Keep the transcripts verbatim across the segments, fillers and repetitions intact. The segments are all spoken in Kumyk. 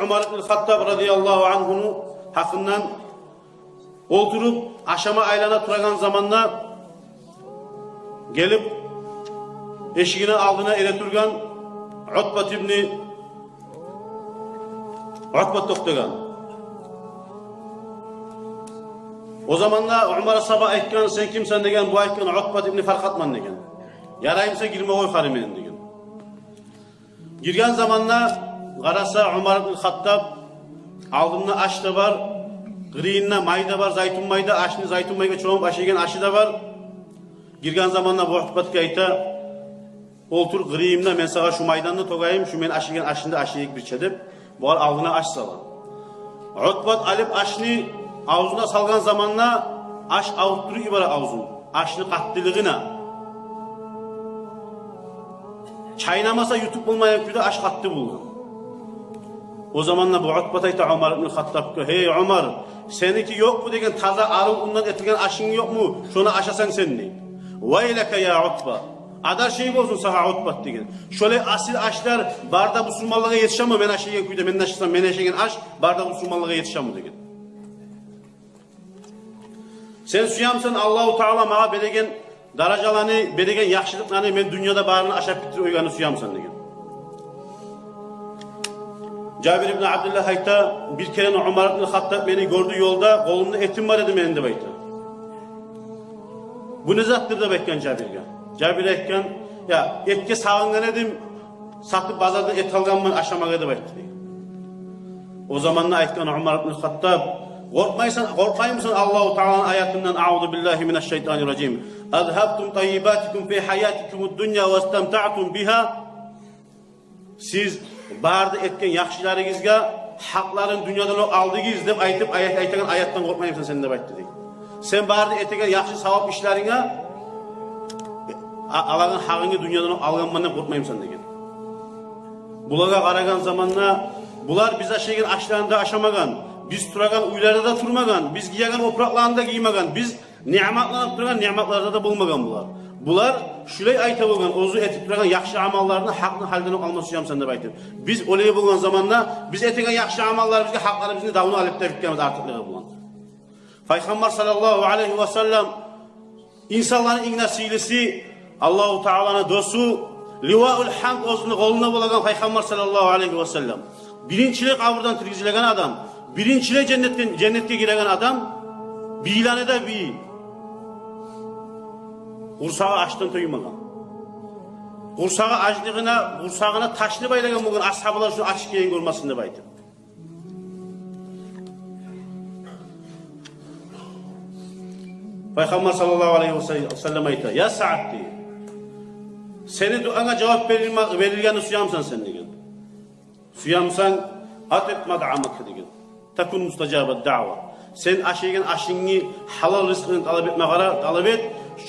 Умар ибн Хаттаб радияллагьу ангьуну гьакъындан. Олтуруп, ашама айлана турагъан заманда гелип, эшигини алдына эретургъан Утбат ибни Утбат токътагъан. О заманда Умар асгьаба айтгъан: «Сен кимсен?» — деген. Бу айтгъан: «Утбат ибни Фаркъатман», — деген. «Яраймыса, гирме къой хари мени», — деген. Гирген заманда къараса, Умар ибн Хаттаб, алдында аш да бар, къырыйында май да бар, зайтун май да, ашны зайтун майгъа чомуп ашайгъан ашы да бар. Гирген заманда бу Утбатгъа айта: «Олтур къырыйымда, мен сагъа шу майдан да тёгейим, шу мен ашайгъан ашны да ашайыкъ бирче», — деп, бугъар алдына аш сала. Утбат алып ашны авзуна салгъан заманда аш авуртдуруп йибере авзун. Ашны къаттылыгъына. Чайнамаса, ютуп болмайгъан кюйде аш къатты болгъан. О заманда бу Утбат айта Умар ибн Хаттабгъа: «Гьей, Умар, сеники ёкъму, — деген, — таза арив ундан этилген ашынг ёкъму? Шону ашасанг сен», — дей. «Вайлака я Утба. Адаршынг болсун сагъа, Утбат», — деген. «Шолай асил ашлар бары да бусурманлагъа етишеми, мен ашайгъан кюйде, мен ашасам, мен ашайгъан аш бары да бусурманлагъа етишеми?» — деген. «Сен сюемисен Аллагьу Таала магъа береген даражаланы, береген яхшылыкъланы мен дюньяда барын ашап битдирип къойгъанны сюемисен?» — деген. Жабир ибн Абдуллагь айта: «Бир керен Умар ибн Хаттаб мени гёрдю ёлда, къолумда этим бар эди мени», — деп айта. «Бу не затдыр?» — деп айтгъан Жабирге. Жабир айтгъан: «Я, этге сагъынгъан эдим, сатып базардан эт алгъанман ашамагъа», — деп айтды дей. О заманда айтгъан Умар ибн Хаттаб: «Къоркъмайсан, къоркъмаймысан Аллагьу Тааланы аятындан: „Аузу биллагьи минаш шайтанир ражим. Азгьабтум таййибатикум фи гьаятикумуд дунья вастамтаътум бигьа“. Сиз бары да этген яхшыларыгъызгъа гьакъларын дюньядан окъ алдыгъыз деп айтып, аят, айтагъан аятдан къоркъмаймысан сен?» — деп айтды дей. «Сен бары да этеген яхшы савап ишлеринге а-, алагъан гьакъынгны дюньядан окъ алгъанман деп къоркъмаймысан?» — деген. Булагъа къарагъан заманда, булар биз ашайгъан ашланы да ашамагъан, биз турагъан уьйлерде де турмагъан, биз гиеген опуракъланы да гиймеген, биз ниъматланып турагъан ниъматларда да болмагъан булар. Булар шулай айта болгъан, оьзю этип турагъан яхшы амалларыны гьакъны гьалинден окъ алма сюемисен деп айтып. Биз олай болгъан заманда, биз этеген яхшы амалларыбызгъа гьакъларыбызны давну алып да битгенбиз артыкълыгъы булан. Пайхаммар саллаллагьу алайгьи ва саллам, инсанланы инг де сыйлысы, Аллагьу Тааланы досу, ливаул гьамд оьзюню къолунда болагъан Пайхаммар саллаллагьу алайгьи ва саллам, биринчилей къабурдан тиргизилеген адам, биринчилей женнетден, женнетге гиреген адам, бийлени де бийи. Къурсагъы ачдан тоймагъан. Къурсагъы ачлыгъына, къурсагъына ташны байлагъан болгъан асгьабалар шуну ач экенин гёрмесин деп айтып. Пайхаммар саллаллагьу алайгьи ва саллам айта: «Я Саад, — дей, — сени дуанга жавап берилме-, берилгенни сюемисен сен?» — деген. «Сюемисен, атиб матъамака, — деген, — такун мустажаба даъва». Сен ашайгъан ашынгны гьалал ризкъыны талап этме къара, талап эт.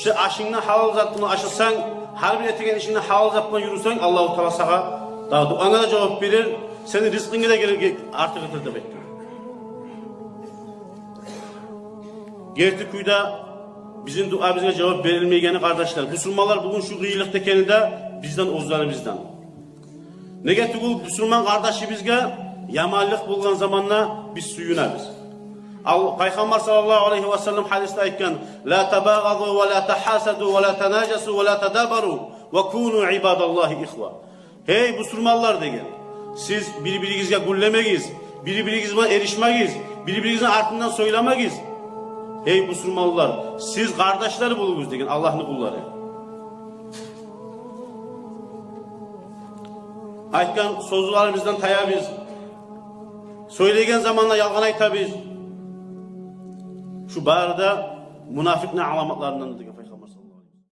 Шо ашынгны гьалал зат булан ашасанг, гьар бир этеген ишингни гьалал зат булан юрюсенг, Аллагьу Таала сагъа да дуанга да жавап берер, сени ризкъынгны да геле-, ге-, артыкъ этер деп айтгъан. Герти кюйде бизин дуабызгъа жавап берилмейгени, къардашлар, бусурманлар бугюн шу къыйынлыкъда экени де бизден, оьзлерибизден. Неге тюгюл бусурман къардашыбызгъа яманлыкъ болгъан заманда биз сююнебиз. Ал, Пайхаммар саллаллагьу алайгьи ва саллам гьадисде айтгъан: «Ла табагъаду ва ла тахасаду ва ла танажашу ва ла тадабару ва куну ибадаллагьи ихва». «Гьей бусурманлар, — деген, — сиз бир-биригизге гюллемегиз, бир-биригиз булан эришмегиз, бир-биригизни артындан сёйлемегиз. Гьей бусурманлар, сиз къардашлар болугъуз, — деген, — Аллагьны къуллары». Айтгъан сёзлерибизден таябыз. Сёйлейген заманда ялгъан айтабыз. Шу бары да мунафикъни аламатларындан.